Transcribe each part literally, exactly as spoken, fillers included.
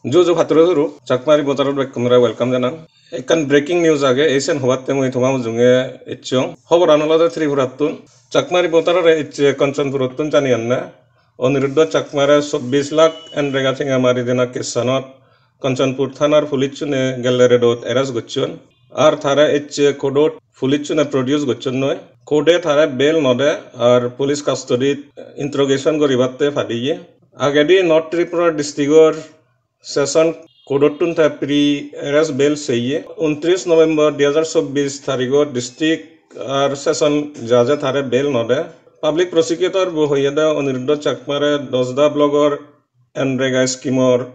Ju ju patturu turu, Chakma Reporter-ot bekkunore welcome janang. Ekkan breaking news age, ei sen hobatte mui toma mujunge ecchong. Hoboran olode Tripurattun. Chakma Reporter-ore ecche Kanchanpurottun janiyonne. Aniruddha Chakmare chobbish lakh NREGA tenga mari dena case-anot Kanchanpur thanar police-une gelle redot arrest gocchon. Ar tare ecche court-ot police-une produce gocchon noi. Court-e tare bail no de ar police custody-t interrogation guribatte padiye. Agedi North Tripura district-or session court-ottun te pre-arrest bail seye. Untris November dui hajar chobbish tarigot district ar session judge-e tare bail no de. Public prosecutor bo hoyede Aniruddha Chakmare Dosda block-or NREGA scheme-or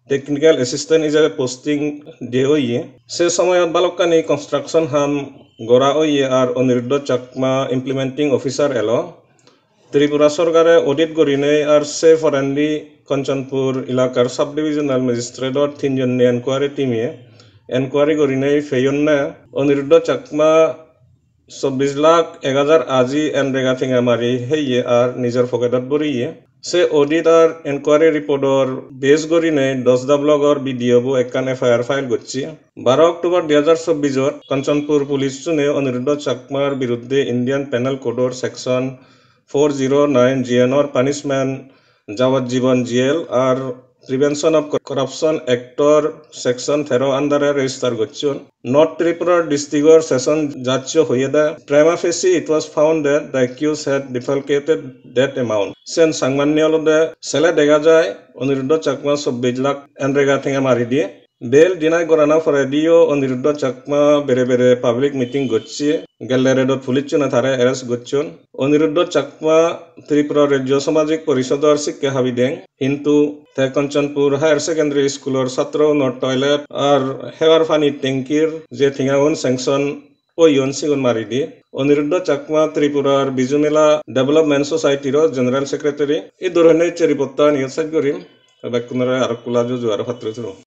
technical assistant ijebe posting diye oye. Se somoyot balokkani construction ham gora oye ar Aniruddha Chakma implementing officer elo. Tripura sorkare audit gurinei ar se porendi Kanchanpur elakar sub-divisional magistrate-or tinjonne enquiry team-e enquiry gurinei peyonne Aniruddha Chakma chobbish lakh ek hajar aji NREGA tenga mari heye ar nijor pocket-ot boriye. Se audit ar enquiry report-or base gurinei Dosda block-or BDO bo ekkan FIR file gocche. Baro October dui hajar chobbish-ot Kanchanpur police-une Aniruddha Chakmar biruddhe Indian Penal Code-or section four zero nine G N-or punishment jabajjibon jail ar Prevention of Corruption Act-or section tero under-e register gocchon. North Tripura district-or session judge-o hoyede, prima facie it was found that the accused had defalcated that amount. Sen sangmanne olode sele dega jai Aniruddha Chakma chobbish lakh NREGA tenga mari diye. Bail deny gorana porediyo Aniruddha Chakma bere bere public meeting gocche, gelle redot police-une tare arrest gocchon. Aniruddha Chakma Tripura Rajya Samajik Porishodor sikke habideng, hintu te Kanchanpur Higher Secondary School-or satro unor toilet ar hebar pani tankir je tengaun sanction oyon sigun mari di. Aniruddha Chakma Tripurar Biju Mela Development Society-ro General Secretary. Iddur hene ecche report-an iyot sej gorim. Bekkunore aro kula juju aro patturu turu.